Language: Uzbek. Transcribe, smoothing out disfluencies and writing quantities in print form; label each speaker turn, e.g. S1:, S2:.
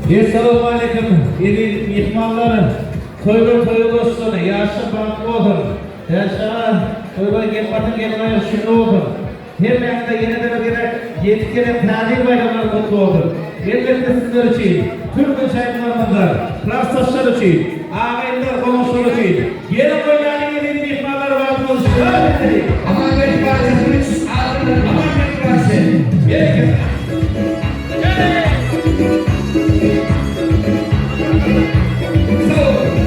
S1: Essalamu aleýkum, eziz myhmanlar. Toýlar toý bolsun, ýaşlar bagtly bolsun. Ýaşlara toýlar gelip gelin aýry şükür bolsun. Hemmäňize ýene-de bir gezek ýetip gelen Täze ýyl baýramlary gutly bolsun. Elbetde sizler üçin, türkmen çaýymlarymyzdan, klasdaşlar üçin, agaýynlar, goňşular üçin. Gelin goýýalyň eziz myhmanlar wagtymyzy şükür etdik.
S2: Aman berdi parçası 3, Aman berdi parçası.
S1: Bereket.
S2: Sağ olun.